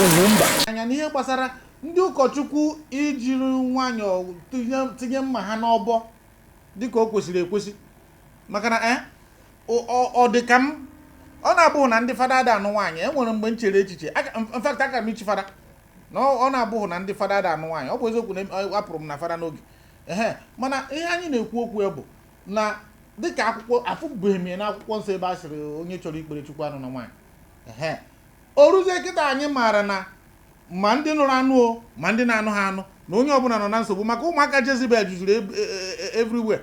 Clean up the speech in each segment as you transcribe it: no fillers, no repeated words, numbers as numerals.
Ugwumba. Anya n'ihe gbasara ndị ụkọchukwu ijiri nwayọọ tinye mma ha n'ọbọ dịka o kwesịrị ekwesị, maka na ọ dị ka m ọ na-abụghị na ndị fada ada anụ nwaanyị. E nwere mgbe m chere echiche, in fact, aka m ichi fada na ọ na-abụghị na ndị fada ada anụ nwaanyị. Ọ bụ eziokwu na apụrụ m na fada n'oge ehe, mana ihe anyị na-ekwu okwu ya bụ na dịka akwụkwọ afụbeghị m ya n'akwụkwọ nsọ ebe a sịrị onye chọrọ ikpere Chukwu anụ na nwaanyị. Ehe, o ruzie kịta, anyị maara na ma ndị nụrụ anụ o, ma ndị na-anụ ha anụ, na onye ọbụla nọ na nsogbu maka ụmụaka Jezebel juzuru everywhere.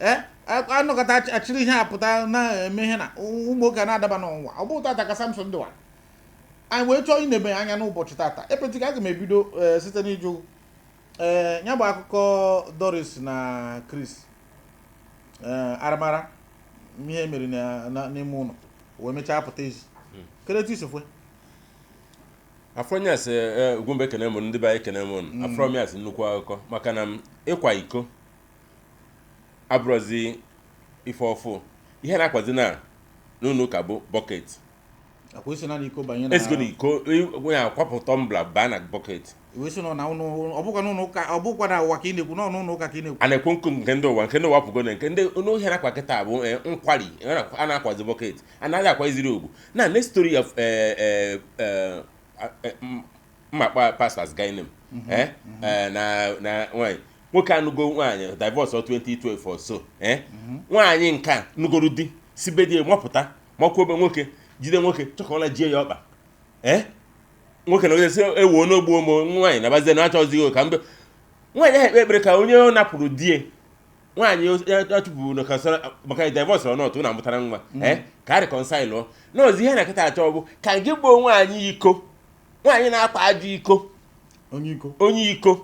Ee, anọkọta achịrị ihe apụta na-eme ihe na ụmụ nwoke a na-adaba n'ọnwụnwa. Ọ bụ tata ka Samson dịwa. Anyị wee chọọ inebe anya n'ụbọchị tata. Epetike, aga m ebido site n'ịjụ ee ya bụ akụkọ Doris na Chris, ee, aramara ihe mere n'ime ụlọ wee mechaa pụta ezi. Kedu etu isi fue? Afrọnyas, Ugwumba, ekene m ndị be anyị, ekene m unu. Afrọmias nnukwu akụkọ, maka na m ịkwa iko abụrụzi ife ọfụ. Ihe na-akwazi na n'ụlọ ụka bụ bucket. Akwa isi na iko banye na Esigo na iko onye akwapụ tumbler baa na bucket. Iwe si nọ na ụnụ, ọ bụkwa n'ụlọ ụka, ọ bụkwa na ụwa ka ị na-ekwu, nọ n'ụlọ ụka ka ị na-ekwu. A na-ekwu nkụ nke ndị ụwa, nke ndị ụwa pụgo na nke ndị n'ohe na-akwa kịta bụ nkwari a na-akwazi bucket, anaghị akwaziri ogwu na next story of mmakpa pastors guy name na nwanyị nwoke anụgo nwaanyị, divorce 2012 or so. Nwaanyị nke a nugoro di si be di mapụta, makwuobe nwoke, jide nwoke, chọkọla jie ya ọkpa. Nwoke na sị ewuo n'ogbuo m nwaanyị na bazie na achọzighị ka mbe nwaanyị ahụ ekpe ekpere ka onye ọ napụrụ die nwaanyị ya chụpụrụ na maka divorce ọ nọtụ na-amụtara nwa ka a reconcile ọ n'ọzọ. Ihe na-akịta achọ bụ ka gị gboo nwaanyị iko, nwaanyị na-akpa ajọ iko. Onye iko. Onye iko,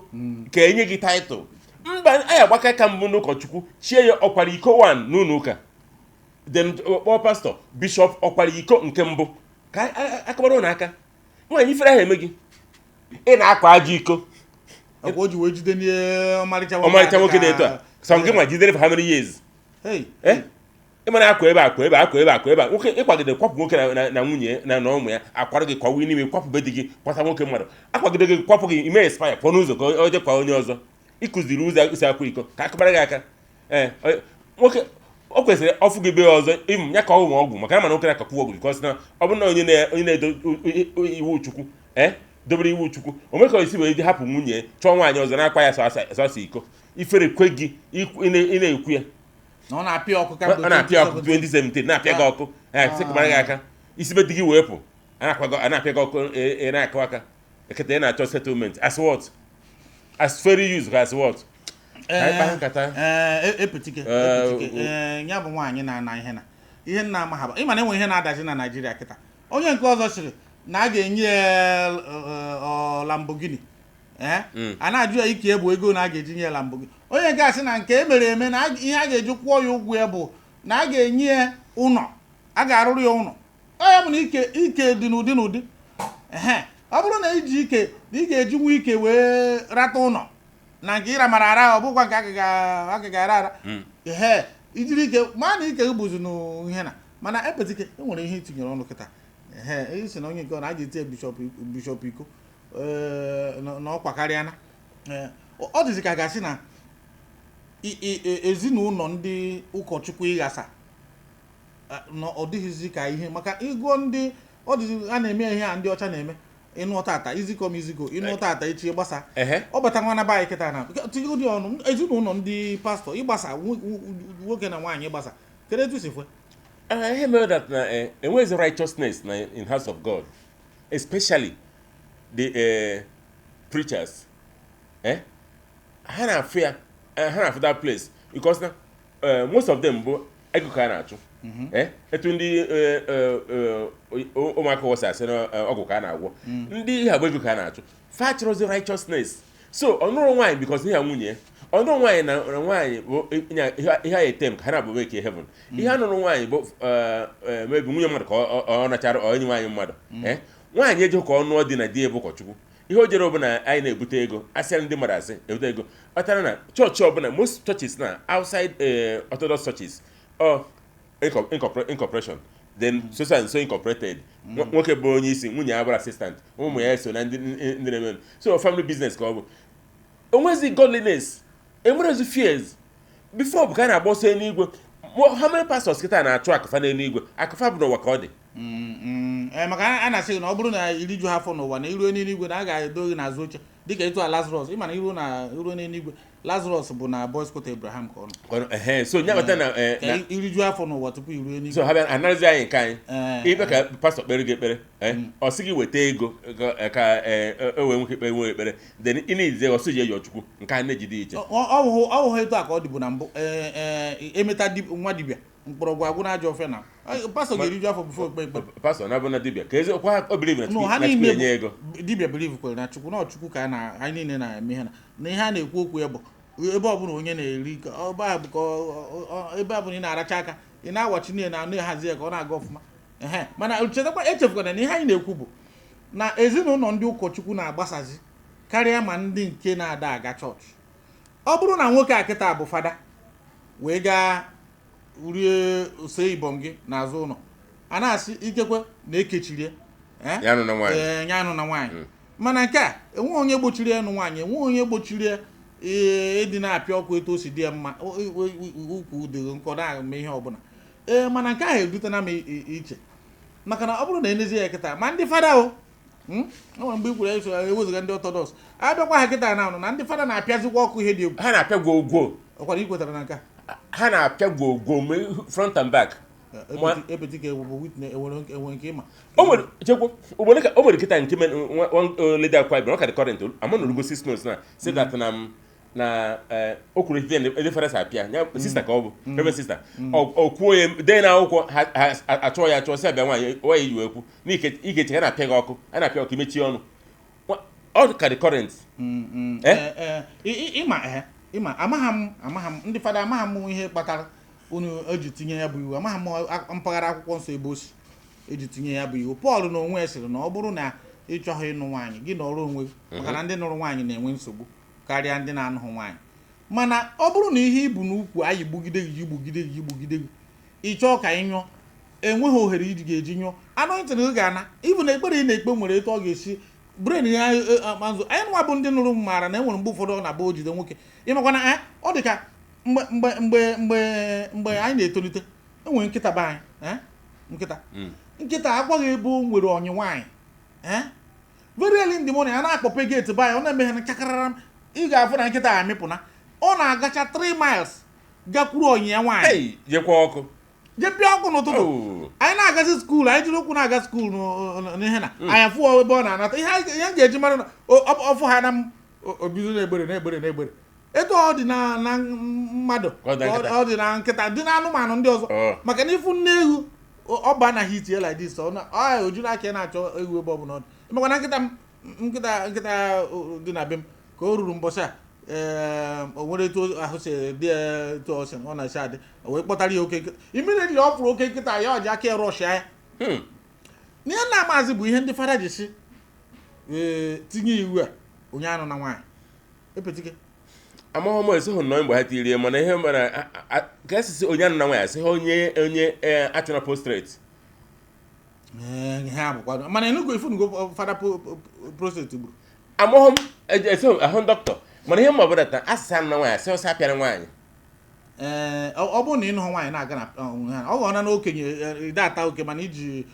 ka enye gị title. Mba, anyị agbaka ka mbụ n'ụkọchukwu chie ya ọkwara iko 1 n'ụlọ ụka, then kpọọ pastọ bishọp ọkwara iko nke mbụ ka akabara ụnụ aka. Nwaanyị ifere ahụ eme gị, ị na-akwa ajọ iko. Ọkwa o ji wee jide n'ihe ọmarịcha nwoke. Ọmarịcha a nwoke dị etu a sọ nke nwa jidere for how many years? Hey. Ị mara akwa ebe, akwa ebe, akwa ebe, akwa ebe a nwoke ịkwagide kwapụ nwoke na nwunye na ụmụ ya, akwara gị kwawa n'ime, kwapụ be di gị, kwata nwoke mmadụ, akwagide gị, kwapụ gị, ime expire, pụọ n'ụzọ ka o jekwa onye ọzọ. Ịkụziri ụzọ isi akwa iko ka akụbara gị aka. Ee, nwoke o kwesịrị ọfụ gị be ọzọ ịmụ ya ka ọ ṅụọ ọgwụ, maka na mana nwoke na-akakwu ọgwụ, because na ọ bụrụ na onye na-edo iwu Chukwu, dobere iwu Chukwu, o nwere ka esi wee hapụ nwunye chọọ nwaanyị ọzọ na-akwa ya sọsọ iko. Ifere kwe gị ị na-ekwu ya. Na ọ na-apịa ọkụ kamgbe Ọ na-apịa ọkụ 2017. 2017 na-apịa gị ọkụ. Ee, sị kụbara gị aka isi be di gị wee pụ, a na-apịa gị ọkụ, ị na-akụ aka ekete, ị na-achọ settlement as what? As fair use ka as what? Ka anyị kpaa nkata. Ee, epetike. Epetike, ee, ya bụ nwaanyị na-ana ihe na ihe nna ama ha bụ ịma na enwe ihe na-adazi na Naịjirịa kịta. Onye nke ọzọ sịrị na a ga-enye ya Lamborghini. Ee, a na-ajụ ya ike bụ ego na a ga-eji nye ya Lamborghini. Onye nke a sị na nke e mere eme na ihe a ga-eji kwụọ ya ụgwọ ya bụ na a ga-enye ya ụlọ, a ga-arụrụ ya ụlọ. Ọ ya bụ na ike ike dị n'ụdị n'ụdị. Ehe, ọ bụrụ na iji ike na ị ga-eji nwa ike wee rata ụlọ na nke ịra mara ara, ọ bụkwa nke agaghị ara ara. Ehe, ijiri ike ma na ike gị bụzi n'ihe na mana epetike e nwere ihe itinyere ọnụ kịta. Ehe, isi na onye nke ọ na a ga-etinye bishọp iko, ee, na ọkwa karịa na. Ee, ọ dịzị ka a ga-asị na ezinụlọ ndị ụkọchukwu ịghasa na ọ dịghịzi ka ihe maka ịgụọ ndị ọ dịzị a na-eme ihe a ndị ọcha na-eme. Ịnụ tata izikọ m iziko, ịnụ tata echi gbasa. Ọ bata nwa na be anyị kịta na tinye ụdị ọnụ ezinụlọ ndị pastọ ịgbasa nwoke na nwaanyị ịgbasa. Kedu etu si fwe? Ihe mere that na enweghịzi righteousness na in house of God, especially the preachers. Ha na-afụ ya, ha na-afụ that place because na most of them bụ ego ka a na-achụ. Etu ndị ụmụaka wọsi asị na ọgwụ ka a na-agwọ ndị ihe agba, ego ka a na-achụ. Fa chọrọzi righteousness, so ọ nụrụ nwaanyị because ihe a nwunye ya, ọ nụrụ nwaanyị na nwaanyị bụ ihe a etem ka ha na-abụ make heaven. Ihe a nụrụ nwaanyị bụ maybe nwunye mmadụ ka ọ nachara ọ enyi nwaanyị mmadụ. Nwaanyị eje ka ọ nụọ di na di ya bụ ụkọchukwu. Ihe o jere bụ na anyị na-ebute ego, asịa ndị mmadụ asị ebute ego kpatara na chọọchị ọbụla, most churches na outside Orthodox churches, ọ incorporation. Then so and so incorporated. Nwoke bụ onye isi, nwunye ya bụrụ assistant, ụmụ ya eso na ndị na-eme. So family business ka ọ bụ. Onwezi godliness, enwerezi fears. Before bụ ka a na-agba ọsọ eluigwe. How many pastors kịta na-achụ akụfa n'eluigwe? Akụfa bụ n'ụwa ka ọ dị. Ee, maka a na-asị gị na ọ bụrụ na iriju ha afọ n'ụwa, na iruo n'eluigwe, na a ga-edo gị n'azụ oche, dịka etu a Lazarus. Ịma na iruo na iruo n'eluigwe, Lazarus bụ na boys quarter Abraham ka ọ nọ. Ehe, so nye bata na ka na iriju afọ n'ụwa tupu iruo n'eluigwe. So ha bịa anaghịzi anyị nke anyị. Ee. Ikpe ka pastọ kpere gị ekpere, ọ sị gị weta ego ka e wee nwoke kpere nwe ekpere, then ị na-ejize ọsọ ji eyọ Chukwu nke a na-ejide iche. Ọ bụghị etu a ka ọ dịbu na mbụ. Ee, ee, emeta nwa dibịa mkpọrọgwụ agwụ na ajọ ofe na pastọ ga-eriju afọ before ekpe ekpere. Pastọ na-abụ na dibịa ka eziokwu ha, o believe na No, Chukwu ha na Chukwu niile enye ego. Dibịa believe kwere na Chukwu, na Chukwu ka a na anyị niile na-eme ihe na ihe a na-ekwu okwu ya bụ ebe ọbụla onye na-eri ka ebe a bụ ka ebe ọbụla ị na-aracha aka, ị na-awachi niile na na-ehazi ya ka ọ na-aga ọfụma. Ehe, mana chetakwa, echefukwana na ihe anyị na-ekwu bụ na ezinụlọ ndị ụkọchukwu na-agbasazi karịa ma ndị nke na-ada aga chọọchị. Ọ bụrụ na nwoke a kịta bụ fada wee gaa rie ose ibom gị n'azụ ụlọ, a na-asị ikekwe na ekechirie. Ya nụ na nwaanyị. Ee, ya nụ na nwaanyị. Mana nke a, enweghị onye gbochiri ya nụ nwaanyị, enweghị onye gbochiri ya, ee, ịdị na-apịa ọkụ etu o si dị ya mma, ukwu dịghị nkọ na-eme ihe ọbụla. Ee, mana nke ahụ erutena m iche, maka na ọ bụrụ na enezie ya kịta, ma ndị fada o o nwere mgbe i kwuru eso ewezụga ndị Orthodox abịakwa ha kịta na anụ na ndị fada na-apịazikwa ọkụ ihe dị egwu. Ha na-apịa gwogwo. Ọkwara ikwetara na nke a? Ha na-apịa gwogwo ma front and back. Epetike bụ witness, enwere nke ịma. O nwere chekwa ogbole ka o nwere kịta nke nwa lady akwa Ibom, ọ ka dị current ama na orugo 6 months na say that na m na o kwuru ihe ndị fada si apịa ya. Sister ka ọ bụ, reverend sister. Ọ kwuo ya dee na akwụkwọ ha achọọ ya achọọ, sị abịa nwaanyị nwaanyị ji wee kwu na ike a na-apịa gị ọkụ, a na-apịa ọkụ imechie ọnụ. Ọ ka dị current. Eh? Ee, ịma, ee, ịma, amaghị m ndị fada, amaghị m ihe kpatara unu eji tinye ya bụ iwu. Amaghị m mpaghara akwụkwọ nsọ ebe o si eji tinye ya bụ iwu. Pọl na onwe ya sịrị na ọ bụrụ na ị chọghị ịnụ nwaanyị, gị nọrọ onwe gị, maka na ndị nụrụ nwaanyị na-enwe nsogbu karịa ndị na-anụghị nwaanyị. Mana ọ bụrụ na ihe ibu n'ukwu anyị gbugide gị, gbugide gị, gbugide gị, ị chọọ ka ị nyụọ, enweghị ohere iji ga-eji nyụọ anointing gị ga-ana ịbụ na ekpere ị na-ekpe nwere etu ọ ga-esi brain ya manzụ. Anyị nwa bụ ndị nụrụ m maara na e nwere mgbe ụfọdụ ọ na-abụ o jide nwoke. Ịmakwa na ọ dị ka mgbe anyị na-etolite, enwere nkịta be anyị, nkịta nkịta akwaghị ebe o nwere ọnyị nwaanyị. Very early in the morning, a na-akpọpe gate be anyị, ọ na-emeghe na chakararam, ị ga-afụ na nkịta amịpụna, ọ na-agacha 3 miles gakwuru ọnyị ya nwaanyị. Hey, jekwa ọkụ. Jee pịa ọkụ n'ụtụtụ. Oh. Anyị na-agazi school, anyị jiri ụkwụ na-aga school n'ihe na anyị afụ ebe ọ na-anata ihe ihe m ga-eji mara na ọfụ ha na m o bido na-egbere na-egbere na-egbere etu ọ dị na mmadụ. Ka ọ dị na nkịta. Ọ dị na nkịta, dị na anụmanụ ndị ọzọ. Oh. Maka na ịfụ nne ewu, ọ ba na hit like this, ọ na ọ ojuru aka ya na-achọ ewu ebe ọ bụla ọ dị. Makwa na nkịta m, nkịta dị na be m, ka o ruru mbọchị a, ee, o nwere etu ahụ si dị ya, etu ọ si ọ na-esi adị, o wee kpọtara ya oke nkịta. Immediately ọ fụrụ oke nkịta ya, ọ ji aka ya rush ya. N'ihe na maazị bụ ihe ndị fada ji si, ee, tinye iwu a, onye anụ na nwaanyị epetike. Amaghị m, esoghị nnọọ mgbe ha tirie, mana ihe mere ka esisi onye anụ na nwaanyị, asị ha onye achọna prostrate. Ee, ihe a bụkwa mana enugo ifunugo fada prostrate gburu. Amaghị m, esoghị m ahụ dọkịta, mana ihe ma ọ bụla taa asịsị anụ na nwaanyị, asị ọsọ apịara nwaanyị. Ee, ọ bụrụ na ịnụ nwaanyị na-aga na onwe ha, ọ ghọọna na okenye ide ata oke, mana iji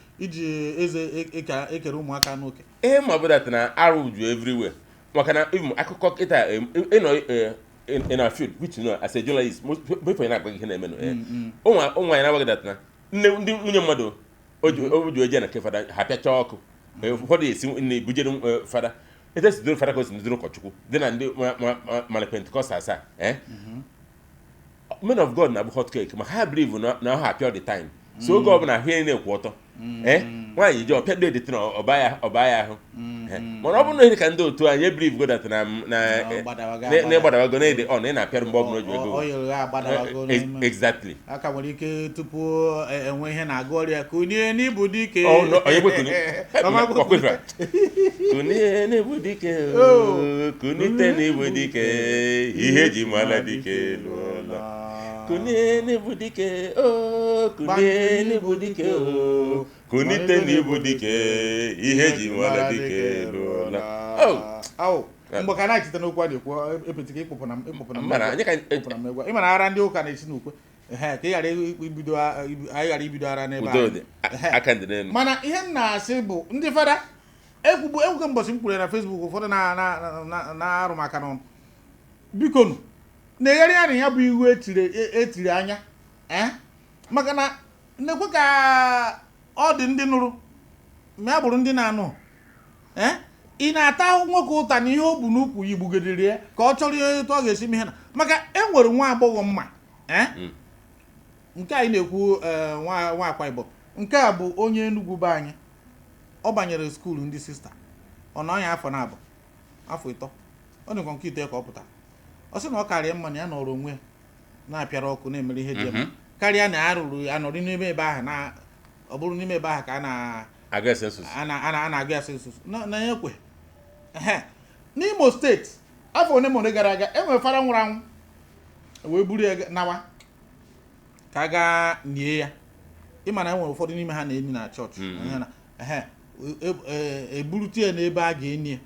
eze ekere ụmụaka n'oke. Ihe ma ọ bụla taa na arụ ju everywhere, maka na even akụkọ kịta ịnọ in our field, which you know as a journalist, most people na-agwa gị ihe na-eme nụ. Ụmụ ụmụ nwaanyị na-agwa gị that na nne ndị nwunye mmadụ o ji oje na nke fada, ha pịachaa ọkụ. Ụfọdụ esi nne bujere fada etu esi doro fada ka o si doro ụkọchukwu dị na ndị mana Pentecost asaa, men of God na-abụ hot cake, ma ha believe na ha apịa all the time. So oge ọbụla ahụ ya na-ekwu ọtọ, nwaanyị ji ọpịa dị na ọba ya ahụ. Mana ọ bụrụ na ihe ka ndị otu anyị ebelieve go that na na Na ọ gbadawago na agbada. ịgbadawago na ede ọ na ị na-apịarụ mgbe ọbụla o ji ego. Ọ yere ya agbadawago n'ime. Exactly. Aka nwere ike tupu enwe ihe na-agụ ọrịa kunie n'ịbụ dike. Oh, no, onye kwe kuni. Ọma kwe. Ọkwefra. Kunie n'ebu dike, Oh. kunite n'ebu dike, ihe ji mara dike lụọla. Kunie n'ịbụ dike o, kunie n'ịbụ dike o, kunite n'ịbụ dike, ihe ji mara dike lụọla. Oh, Awụ, mgbe ka na-echeta n'okwu a na-ekwu epetike ịkpụpụ na ịkpụpụ na Mana anyị ka ịkpụpụ na mmegwa. Ị mara ara ndị ụka na-esi n'ukwe. Ehe, ka ị ghara ibido anyị ghara ibido ara n'ebe udo anyị. dị. Aka ndị n'elu. Mana ihe m na-asị bụ ndị fada ekwubu ekwuke mbọchị m kwuru ya na Facebook, ụfọdụ na-arụ maka n'ọnụ. Bikonu, na-egharị ya na ya bụ iwu etiri anya, eh? Maka na na-ekwe ka ọ dị ndị nụrụ ma ya bụrụ ndị na-anụ, eh? Ị na-ata nwoke ụta na ihe o bu n'ukwu ya igbugidere ya ka ọ chọrọ ihe etu ọ ga-esi mee ihe na maka e nwere nwa agbọghọ mma, eh? Nke anyị na-ekwu, nwa nwa Akwa Ibom, nke a bụ onye Enugu be anyị. Ọ banyere school ndị sista, ọ nọ ya afọ na-abụ afọ 3, ọ dịkwa nke ite ka ọ pụtara. Ọ sị na ọ karịa mma na ya nọrọ onwe ya na-apịara ọkụ na-emere ihe dị mma karịa na a rụrụ anọrọ n'ime ebe ahụ, na ọ bụrụ n'ime ebe ahụ ka a na Aga census. a na-agụ ya census na ya ekwe. Ehe. N'Imo Steeti, afọ one ma one gara aga, e nwere fada nwụrụ anwụ wee buru ya nawa ka a gaa nie ya. Ịma na e nwere ụfọdụ n'ime ha na-eni na chọọchị. Ihe ehe, eburute ya n'ebe a ga-eni ya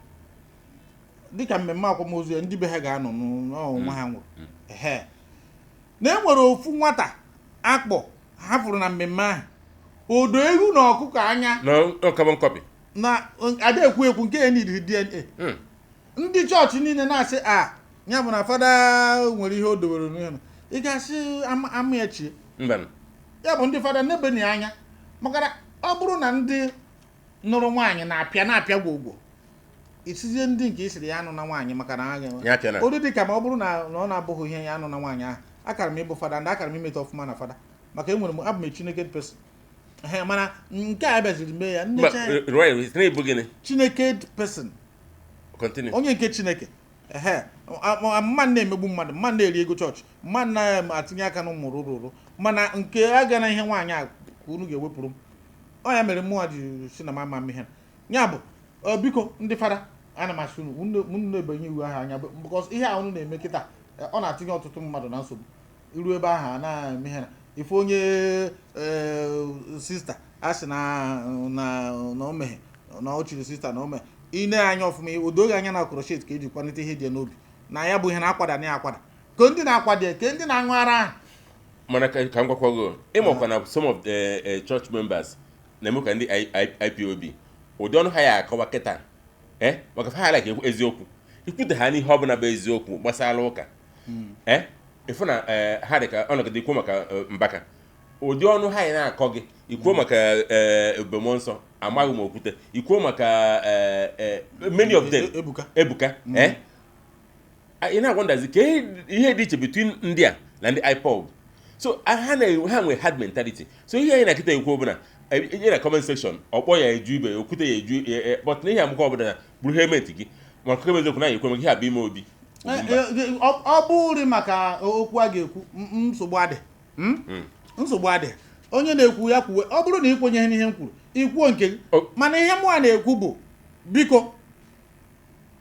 dịka mmemme akwamozu ya, ndị be ha ga-anọ n'ọnwa ha nwụrụ. Ehe, na e nwere ofu nwata akpọ hafụrụ na mmemme ahụ, odo ewu na ọkụkọ anya. No, no carbon copy. Na ada ekwu ekwu nke ya need DNA. Ndị chọọchị niile na-asị a ya bụ na fada nwere ihe o dobere n'ihe na ị ga-asị ama ya chie. Mba. Ya bụ ndị fada nebeni anya, maka na ọ bụrụ na ndị nụrụ nwaanyị na-apịa na-apịa gwogwo, isizie ndị nke isiri ya anụ na nwaanyị maka na ha ga-enwe Ya apịa na. olu dị ka ma ọ bụrụ na ọ na-abụghị ihe ya anụ na nwaanyị ahụ. Akara m ịbụ fada ndị akara m imeta ọfụma na fada, maka enwere m abụ m a Chineke person. Ehe, mana nke a bịaziri mee ya Mba, nnecha ya. Roy, na ịbụ gịnị? Chineke person. Continue. Onye nke Chineke. Ehe, mma na-emegbu mmadụ, mma na-eri ego chọọchị, mma na-atinye aka n'ụmụ rụrụ, mana nke aga na ihe nwaanyị a ka unu ga-ewepụrụ m. Ọ ya mere mmụọ ji si na mama m ihe ya bụ, biko ndị fada, ana m asị unu unu na-ebenye iwu ahụ anya, because ihe a unu na-eme kịta, ọ na-atinye ọtụtụ mmadụ na nsogbu. Iru ebe ahụ a na-eme ihe na ife onye sista a sị na o meghe na o chiri sista na o meghe ine anya ọfụma, o doghị anya na crochet ka eji kwanite ihe dị ya n'obi na ya bụ ihe na-akwada na ya akwada ka ndị na-akwado ya, ka ndị na-aṅụ ara ahụ. Mana ka m gwakwa gị, ịmakwa na some of the church members na-eme ka ndị IPOB, ụdị ọnụ ha ya akọwa kịta, maka ha like ekwu eziokwu, ikwute ha n'ihe ọbụla bụ eziokwu gbasara ụka, ịfụ na ha dị ka ọnọgide ikwu maka Mbaka, ụdị ọnụ ha ya na-akọ gị, ikwuo maka ebube mmụọ nsọ, amaghị m okwute, ikwuo maka many of them. Ebuka. Ebuka, ị na-agwandazi ka ihe dị iche between ndị a na ndị IPOB. So ha na ha nwere hard mentality. So ihe anyị na-akịta ekwu ọbụla ihe na comment section, ọkpọ ya eju ibe, okwute ya eju, but na ihe amụkọ ọbụla na bụrụ helmet gị, maka eziokwu na anyị ekwe maka ihe a bụ ime obi. Ọ bụrị maka okwu a ga-ekwu, nsogbu adị. Nsogbu adị. Onye na-ekwu ya kwuwe. Ọ bụrụ na ị kwenyeghị n'ihe m kwuru, ikwuo nke gị. Mana ihe mụnwa na-ekwu bụ, biko,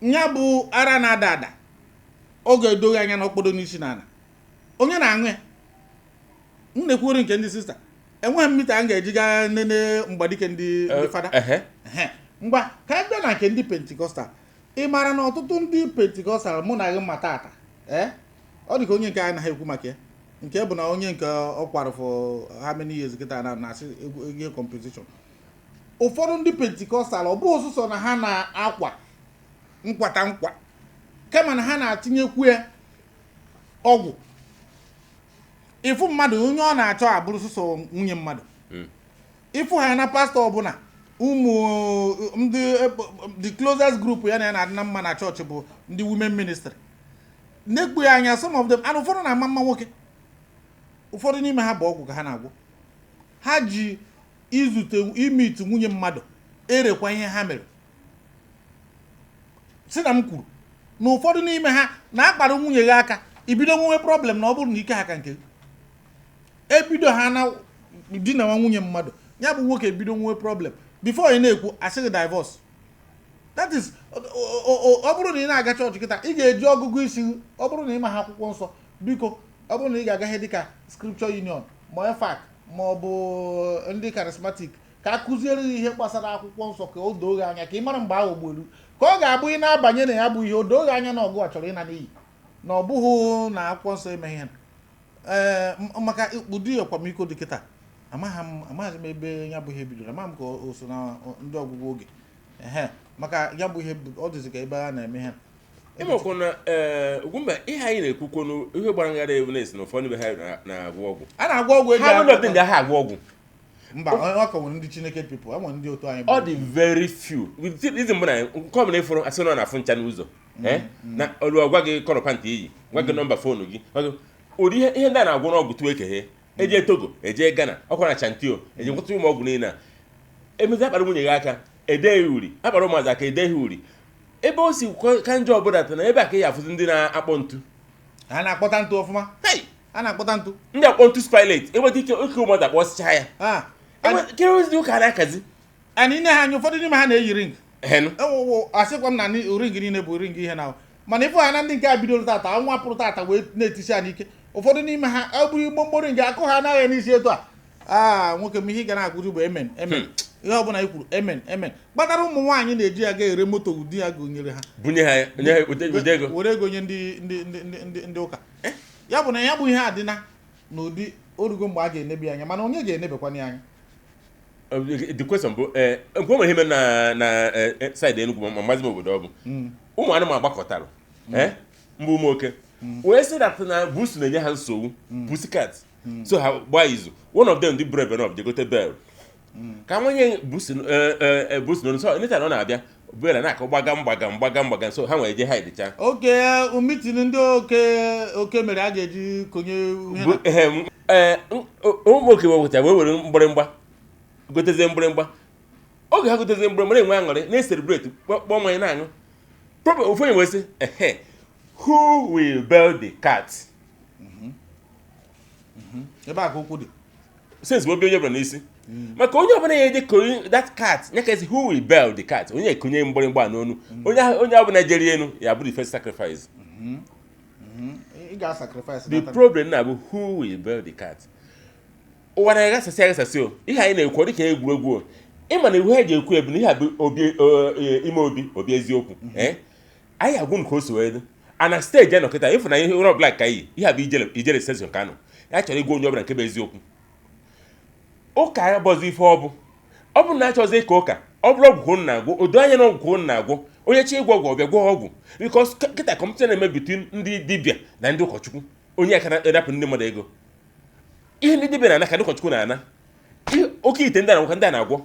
ya bụ ara na-ada ada, ọ ga-edoghị anya na ọkpọdo n'isi n'ala onye na-aṅụ ya. M na-ekwuri nke ndị sista, enweghị m mita m ga-eji gaa nene mgbadike ndị fada. Ehe. Ngwa, ka anyị bịa na nke ndị Pentecostal. Ị maara na ọtụtụ ndị Pentecostal mụ na gị ma tata, ee, ọ dị ka onye nke anyị anaghị ekwu maka ya, nke bụ na onye nke ọ kwara for how many years kịta na na-asị egwu ihe competition. Ụfọdụ ndị Pentecostal, ọ bụ ọsụsọ na ha na-akwa nkwata nkwa, kama na ha na-atinyekwu ya ọgwụ. Ịfụ mmadụ, onye ọ na-achọ abụrụ sụsọ nwunye mmadụ. Ịfụ ha na pastọ ọbụla, ụmụ ndị the closest group ya na ya na-adị na mma na chọọchị bụ ndị women ministry na-ekpu ya anya. Some of them, and ụfọdụ na-ama mma nwoke, ụfọdụ n'ime ha bụ ọgwụ ka ha na-agwọ. Ha ji izute imit nwunye mmadụ erekwa ihe ha mere. Si na m kwuru na ụfọdụ n'ime ha na-akpara nwunye gị aka, ibido nwewe problem na ọ bụrụ na ike ha ka nke gị. Ebido ha na di na nwa nwunye mmadụ, ya bụ nwoke ebido nwewe problem, before ị na-ekwu, asị gị divorce. That is, ọ bụrụ na ị na-aga chọọchị kịta, ị ga-eji ọgụgụ isi. Ọ bụrụ na ị ma ha akwụkwọ nsọ, biko. Ọ bụrụ na ị ga-aga ihe dịka Scripture Union ma EFAC ma ọ bụ ndị charismatic, ka a kụziere gị ihe gbasara Akwụkwọ Nsọ, ka o doo gị anya, ka ị mara mgbe ahụ gburu, ka ọ ga-abụ ị na-abanye na ya bụ ihe, o doo gị anya na ọgụ a chọrọ ịna n'iyi, na ọ bụghị na Akwụkwọ Nsọ emeghị ihe. Ee, maka ụdị akwamiko dị kịta, amaghị m, amaghịzi m ebe ya bụ ihe bidoro. Amaghị m ka o so na ndị ọgwụgwụ oge ehe, maka ya bụ ihe ọ dịzị ka ebe a na-eme ihe. Ịmakwa na ee, Ugwumba, ihe anyị na-ekwukwonu, ihe gbara ngara ewu na-esi na ụfọdụ ebe ha na-agwọ ọgwụ. A na-agwọ ọgwụ eji Ha nọ ndị ha agwọ ọgwụ. Mba, ọ ka nwere ndị Chineke people, e nwere ndị otu anyị. Ọ dị very few. Izi mbụ na nke ọbụla ịfụrụ asị na ọ na-afụ ncha n'ụzọ, na olu ọgwa gị kọrọ pant iyi, gwa gị nọmba phone gị, gwa gị ụdị ihe ndị a na-agwọ n'ọgwụ tụọ ekeghe, eje Togo, eje Ghana, ọkwa na Chantio eje gwọta ụmụ ọgwụ niile a emezi. Akpara nwunye gị aka, ede ya uri, akpara ụmụazị aka, ede ha uri. Ebe o si ka njọ ọbụla ta na ebe a ka ị afụzi ndị na-akpọ ntu. A na-akpọta ntu ọfụma. Hey! A na-akpọta ntu. Ndị akpọ ntu spilet enweta ike oke ụmụazị akpọsịcha ya. Kere ozi ụka a na-akazi. Anyị nne ha anya, ụfọdụ n'ime ha na-eyi ring. Henụ. Ewuwo, asịkwa m na ring niile bụ ring ihe na, mana ịfụ ha na ndị nke a bidoro tata, anwụ apụrụ tata wee na-etisi ha n'ike. Ụfọdụ n'ime ha ọ bụrụ igbo ring akụ ha anaghị n'isi etu a. Aa, nwoke m, ihe ị ga na-akụzi bụ amen, amen. Ihe ọbụla i kwuru, amen, amen. Kpatara ụmụ nwaanyị na-eji ya ga ere moto di ya gụnyere ha. Bunye ha ya, nye ha ụdị ego. Were ego nye ndị ụka. Ya bụ na ya bụ ihe adịna n'ụdị orugo mgbe a ga-enebi anya, mana onye ga-enebekwana ya anya? The question bụ, nke o nwere ihe mere na side Enugu, ma mazi m obodo ọ bụ ụmụ anụmanụ gbakọtara, mbụ ụmụ oke wee sị that na busu na-enye ha nsogbu, pussycat, so ha gbaa izu. One of them dị brave enough je gote bell ka nwanye busu, busu n'onu, so anytime ọ na-abịa, bell na-akọ gbagam gbagam gbagam gbagam, so ha nwere je hide cha. Oke meeting ndị oke mere a ga-eji konye ihe Ụmụ oke wepụtara wee were mgbịrịmgba gotezie mgbịrịmgba. Oge ha gotezie mgbịrịmgba, na-enwe aṅụrị, na-ecelebrate, kpọọ mmanya na-aṅụ. Ofu onye wee sị, "Ehe, who will bell the cat?" Ebe a ka okwu dị. Sense bụ obi onye ọbụla n'isi, maka onye ọbụla ya eje konye that cat ya ka esi, "Who will bell the cat?" Onye ekonye mgbịrịmgba n'onu onye ahụ, onye ọbụla jeri enu ya bụ the first sacrifice. Ị ga-sacrifice. The problem na bụ, who will bell the cat? Ụwa na-aghasasị aghasasị o. Ihe anyị na-ekwu ọ dịka egwuregwu o. Ịma na iwu ha ji ekwu ebu na ihe a bụ obi, ime obi eziokwu. Anyị agwụ nke o si wee dị ana stage anọ kịta, ịfụ na ihe ụrọ ọbụla ka yi ihe a bụ ijele session ka anọ ya chọrọ ịgwa onye ọbụla nke bụ eziokwu. Ụka abọzi ife ọ bụ, ọ bụ na achọzi ịka ụka, ọ bụrụ ọgwụ ka unu na-agwọ, o doo anya na ọgwụ ka unu na-agwọ. Onye chi ịgwọ ọgwụ, ọbịa gwọọ ọgwụ, because kịta competition na-eme between ndị dibịa na ndị ụkọchukwu. Onye aka na-erapụ ndị mmadụ ego, ihe ndị dibịa na-ana ka ndị ụkọchukwu na-ana. Ihe oke ite ndị a na-agwọ ka ndị a na-agwọ,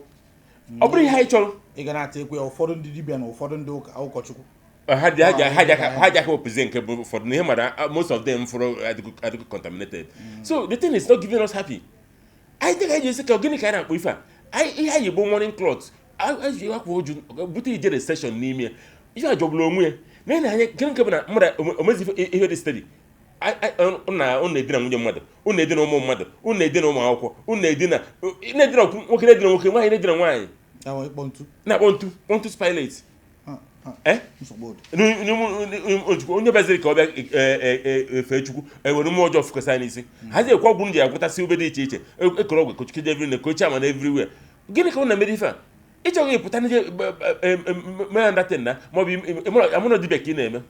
ọ bụrụ ihe anyị chọrọ. Ị ga na-ata ekwe ya, ụfọdụ ndị dibịa na ụfọdụ ndị ụka ụkọchukwu. Ha ji aka wepụzie nke bụ ụfọdụ na ihe mara, most of them fọrọ adịgo contaminated. So the thing is not giving us happy. Anyị dịka anyị ji esi ka gịnị ka anyị na-akpọ ife a, ihe anyị bụ morning cloth, anyị ji akwa oju bute ijere session n'ime ya. Ihe a jọgburu onwe ya na na anya. Gịnị nke bụ na mmadụ omezi ihe dị steady na unu na-edina nwunye mmadụ, unu na-edina ụmụ mmadụ, unu na-edina ụmụ akwụkwọ, unu na-edina nwoke na-edina nwoke, nwaanyị na-edina nwaanyị. Ya nwe ịkpọ ntu. Na-akpọ ntu Pontius Pilate. Ha, nsogbu dị. Ojukwu onye bịaziri ka ọ bịa fee Chukwu, ewere mmụọ ọjọọ fụkọsa n'isi hazi ekwe ọgwụ m ji agwụtasị ube dị iche iche, ekoro ọgwụ ekochikide everywhere, kochi ama na everywhere. Gịnị ka ọ na-emere ife a? Ịchọghị ịpụta nje mee ndatin na maọbụ amụnọ dibịa ka ị na-eme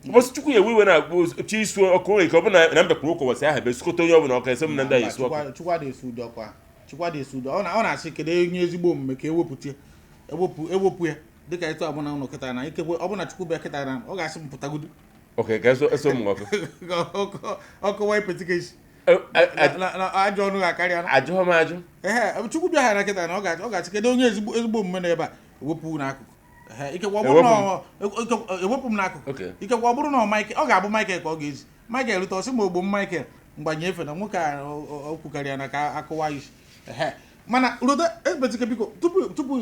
ụbọchị Chukwu ya ewe iwe na chi isu ọkụ. Nwere ike ọ bụ na mbekwuru ụka ụbọchị ahụ ebe sukọta onye ọbụla ọkụ ese m na ndị a esu ọkụ. Chukwu adịghị esu ụdị ọkụ ahụ. Chukwu adịghị esu ụdị. Ọ na-asị kedu onye ezigbo omume ka ewepụta ya, ewepụ ya dịka etu ọbụla ụnụ kịta na ikekwe ọbụna Chukwu bịa kịta na ọ ga-asị m pụtagodu. Ok, ka eso m ọkụ. Ọkụ wee petikesi na ajọ ọnụ ga-akarịa na Ajụghọ m ajụ. Ehe, Chukwu bịa ha na kịta na ọ ga-asị kedu onye ezigbo omume nọ ebe a, ewepụ n'akụkụ. Ehe, ikekwe ọ bụrụ na ewepụ m n'akụkụ. Ikekwe ọ bụrụ na ọ Michael, ọ ga-abụ Michael ka ọ ga-ezi. Michael rute, ọsị ma ogbo m Michael mgbanye efe na nwoke a o kwukarịa na ka akụwa isi. Ehe, mana rute ebetike, biko, tupu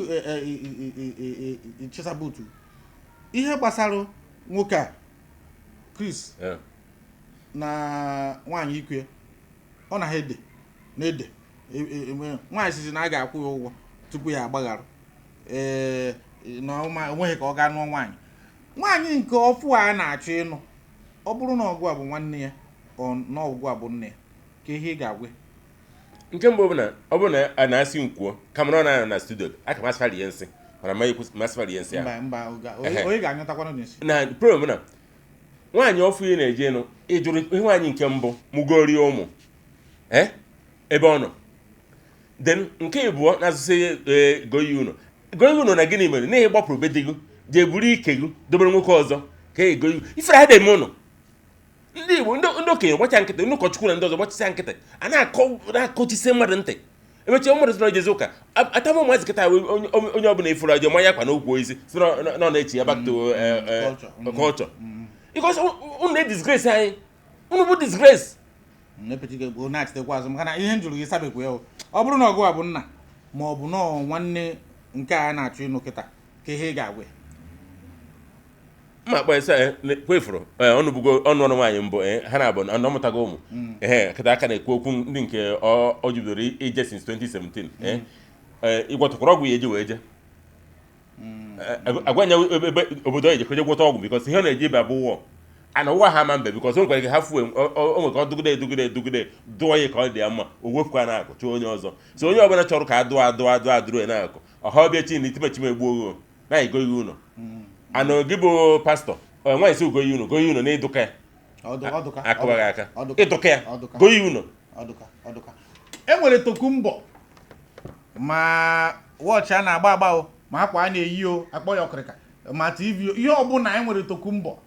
ịchịsa buutu ihe gbasara nwoke a, Chris, na nwaanyị ikwe ọ na ha ede na-ede nwaanyị sizi na a ga-akwụ ya ụgwọ tupu ya agbaghara, ee, na onweghị ka ọ gaa nụọ nwaanyị nke ọfụ a na-achọ ịnụ. Ọ bụrụ na ọgụ a bụ nwanne ya. N'ọgwụgwụ a bụ nne ya, ka ihe ị ga-agwa ya. Nke mbụ bụ na ọ bụrụ na a na-asị m kwuo, kama na ọ na-anọ na studio, aka m asịfara ihe nsị, mana ma ekwu masịfara ihe nsị ahụ. Mba, mba, onye ga-anyụtakwanụ n'isi. Na problem bụ na nwaanyị ọfụ ị na-eje nụ, ịjụrụ ihe nwaanyị nke mbụ mụgorie ụmụ, ebe ọ nọ. Then nke ịbụọ na-asụsị goyi unu, goyi unu na gịnị mere n'ihi gbapụrụ be di gị, jee buru ike gị dobere nwoke ọzọ ka e goyi ifere ha na-eme ụnụ. Ndị Igbo, ndị okenye gbacha nkịtị, ndị ụkọchukwu na ndị ọzọ gbachasịa nkịtị, a na-akọ na-akọchisi mmadụ ntị. Emechie mmadụ sị na ojezi ụka atama ụmụazị kịta, onye ọbụla ifuru aje mmanya akwa n'okwu isi si na ọ na-echi ya back to culture. Culture, because unu na-disgrace anyị, unu bụ disgrace. Epechike bụ na-achitekwa azụ, maka na ihe m jụrụ gị sabekwa ya o. Ọ bụrụ na ọgụ a bụ nna ma ọ bụ nọọ nwanne nke a na-achọ ịnụ kịta, ka ihe ị ga-agwa ya. Mma akpọ ese kwefuru ọnụ bugo ọnụ ọnụ nwaanyị mbụ, ha na-abụ na ọmụtago ụmụ ehe kịta aka na-ekwu okwu ndị nke ọ jibidoro ije since 2017, ịgwọtụkwara ọgwụ ya eji wee je agwa nya ebe obodo eje koje gwọta ọgwụ, because ihe ọ na-eji ebe abụ wọ ana ụwa ha ama mbe, because o nwekwara ike ha fuo o nwere ka ọ dụgide edugide edugide dụọ ya ka ọ dị ya mma, o wepụkwa na-akụ chụọ onye ọzọ. So onye ọbụla chọrọ ka a dụọ adụọ adụọ adụrụ ya na-akụ ọha ọbịa chi na itimechim egbuo ogho na egoghị ụlọ anụ gị bụ pastọ nwaanyị si goyi ụlọ, goyi ụlọ na ịdụka ya. Ọdụka. Akụwaghị aka. Ọdụka. Ịdụka ya. Ọdụka. Goyi ụlọ. Ọdụka, ọdụka. E nwere tokumbo, ma wọchị a na-agba agba o, ma akwa a na-eyi o, akpọ ya ọkịrịka, ma TV o, ihe ọbụla. E nwere tokumbo,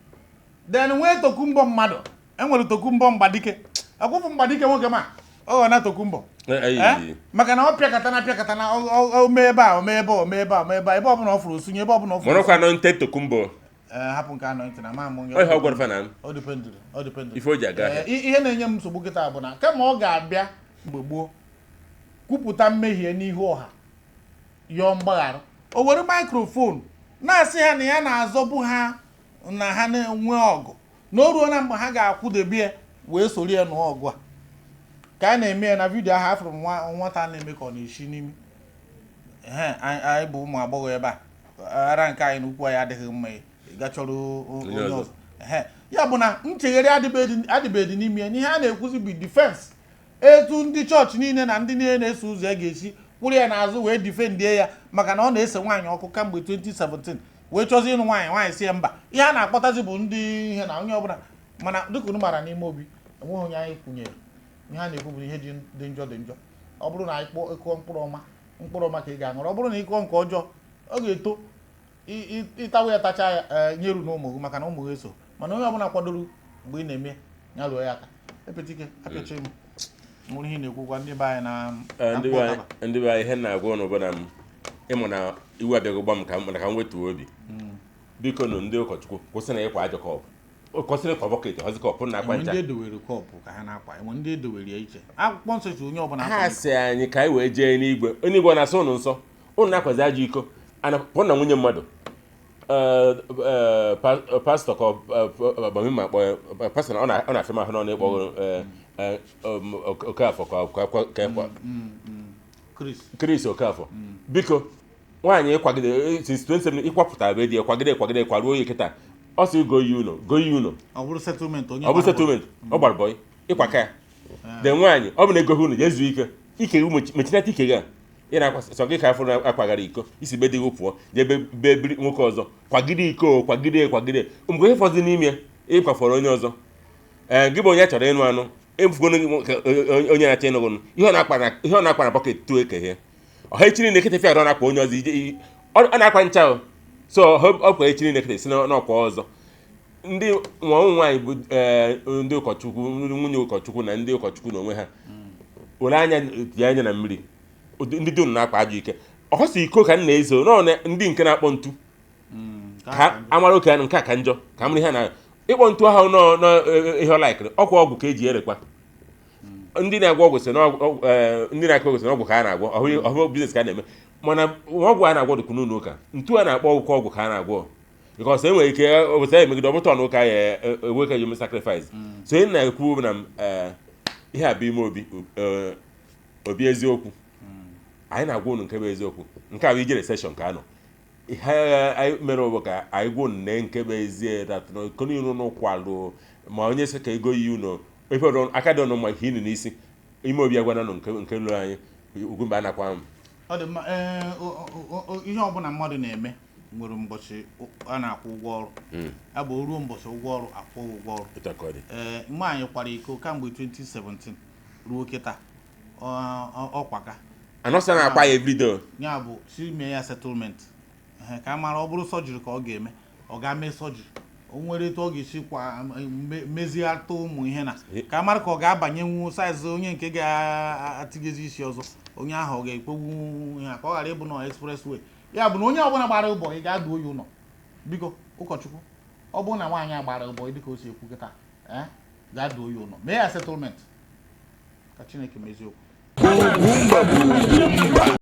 then nwee tokumbo mmadụ. E nwere tokumbo mgbadike, akwụfụ mgbadike nwoke ma ọ ghọ na tokumbo. Eh? Maka na ọ pịakọta na pịakọta na o mee ebe a, o mee ebe a, o mee ebe a, o mee ebe a, ebe ọbụla ọ fụrụ osunye, ebe ọbụla ọ fụrụ. Mụrụkwa nọ nte tokumbo. Eh, hapụ nke anọ ntị na ma mụ. Ọ ihe ọ gwara fa na ọ dependụrụ, ọ dependụrụ. Ife o ji aga ahịa. Ihe na-enye m nsogbu kịta bụ na kama ọ ga-abịa mgbe gboo kwupụta mmehie n'ihu ọha, yọọ mgbaghara, o were microphone na-asị ha na ya na-azọbụ ha, na ha na-enwe ọgụ, na o ruo na mgbe ha ga-akwụdebe ya wee soro ya nụọ ọgụ a ka a na-eme ya. Na vidiyo ahụ afụrụ m nwata na-eme ka ọ na-esi n'imi. Ehe, anyị bụ ụmụ agbọghọ ebe a, ara nke anyị na ukwu anyị adịghị mma, ị ga chọrọ onye ọzọ. ọzọ. Ehe, ya bụ na nchegharị adịbeghị n'ime ya. N'ihe a na-ekwuzi bụ defense, etu ndị chọọchị niile na ndị niile na-eso ụzọ ya ga-esi kwụrụ ya n'azụ wee defendie ya, maka na ọ na-ese nwaanyị ọkụ kamgbe 2017 wee chọzie ịnụ nwaanyị, nwaanyị si ya mba. Ihe a na-akpọtazi bụ ndị ihe na onye ọbụla mana dịka unu mara n'ime obi enweghị onye anyị kwunyere. Ihe a na-ekwu bụ ihe dị njọ dị njọ. Ọ bụrụ na anyị kpọọ ịkụọ mkpụrụ ọma, mkpụrụ ọma ka ị ga-aṅụrụ. Ọ bụrụ na ịkụọ nke ọjọọ, ọ ga-eto, ịtawa ya, tacha ya, ee, nyeru na ụmụ gị, maka na ụmụ gị eso. Mana onye ọbụla kwadoro mgbe ị na-eme ya, lụọ ya aka epetike apịachi m nwere ihe ị na-ekwukwa ndị be anyị na na ndị mkpọ be anyị. ụtaba. Ndị be anyị, ihe m na-agwa ụnụ bụ na m ịmụ na iwu abịago gba m ka m na ka m wetuo obi. Biko nụ, ndị ụkọchukwu, kwụsị na ịkwa ajọ kọpụ, kwụsịrị ịkwa bucket ọzọ, kọpụ na akwa Enwe ncha. ndị edowere kọpụ ka ha na-akwa, enwe ndị edowere ya iche. Akwụkwọ nsọ si onye ọbụla Ha akwa. sị anyị ka anyị wee jee n'igwe. Onye igwe na-asọ ụnụ nsọ, ụnụ na-akwazi ajọ iko ana pụọ na nwunye mmadụ. Pastọ ka bamima kpọ ya pastọ na ọ na-afịa m ahụ n'ọnụ ịkpọ Okafọ ka Chris. Chris Okafọ, biko, nwaanyị ịkwagide since 27 ịkwapụtara be di ya, kwagide kwagide kwaruo ya kịta, ọ sị go yi ụlọ, go yi ụlọ. Ọ bụrụ settlement onye Ọ bụ gbara. Settlement ọ gbara bọyị ịkwaka ya de nwaanyị, ọ bụ na ego unu jee zuo ike, ike gị mechinata ike gị a ị na-akwa sọ gị ka afọ akwagara iko isi be di gị pụọ jee be biri nwoke ọzọ, kwagide iko, kwagide kwagide mgbe ihe fọdụ n'ime ya ịkwafọrọ onye ọzọ. Ee, gị bụ onye chọrọ ịnụ anụ efugono gị onye na-achọ ịnụ gị, ihe ọ na-akpa na bucket tuo ekeghe ọha echi niile kịta fịara ọ na-akwa onye ọzọ ije ọ na-akwa ncha o so ọ kwa echi niile kịta si n'ọkwa ọzọ. Ndị nwa ụmụ nwaanyị bụ ndị ụkọchukwu, ndị nwunye ụkọchukwu na ndị ụkọchukwu n'onwe ha, were anya tinye anya na mmiri. Ndị dum na-akpa ajọ ike ọhọsọ iko ka m na-ezo nọ na ndị nke na-akpọ ntu ka amara oke nke a ka njọ ka amara ihe na ịkpọ ntu ahụ nọ nọ ihe ọ laikiri ọkwa ọgwụ ka eji erekwa. Ndị na-agwọ ọgwụ si na ndị na-akọ ọgwụ si na ọgwụ ka a na-agwọ, ọhụ business ka a na-eme, mana ọgwụ a na-agwọ dịkwa n'ụlọ ụka. Ntu a na-akpọ ọgwụ ka ọgwụ ka a na-agwọ, because e nwere ike ọbụsa emegide ọbụta ọnụ ụka ya ewe ka eme sacrifice. So ihe na-ekwu bụ na ihe a bụ ime obi obi eziokwu anyị na-agwa unu nke bụ eziokwu. Nke a bụ ijere session ka a nọ ihe anyị mere bụ ka anyị gwuo nne nke bụ ezie that na iko niile unu kwalụ ma onye sị ka ego yi unu. Ife ọdọ aka dị ọnụ mma ihe inu n'isi ime obi agwana nụ nke nke lụrụ anyị Ugwumba anakwa m. Ọ dị mma. Ee, ihe ọbụla mmadụ na-eme nwere mbọchị a na-akwụ ụgwọ ọrụ. Ya bụ, o ruo mbọchị ụgwọ ọrụ, akwụ ụgwọ ọrụ. Etu a ka ọ dị. Ee, nwaanyị kwara iko kamgbe 2017 ruo kịta, ọkwaga. Anọsa na-akpa ya everyday. Ya bụ, si mee ya settlement. Ehe, ka a mara, ọ bụrụ surgery ka ọ ga-eme, ọ ga-eme surgery. O nwere etu ọ ga-esi kwa mezigharịta ụmụ ihe na ka a mara ka ọ ga-abanyenwu size onye nke ga-atigezi isi ọzọ, onye ahụ ọ ga-ekwewu ihe a, ka ọ ghara ịbụ na expressway. Ya bụ na onye ọbụla gbara ụbọ, ị ga-adụ oyi ụlọ. Biko, ụkọchukwu, ọ bụrụ na nwaanyị a gbara ụbọ dịka o si ekwu kịta, ee, gaa duo ya ụlọ, mee ya settlement, ka Chineke mezie okwu. Ugwumba bụ Ugwumba.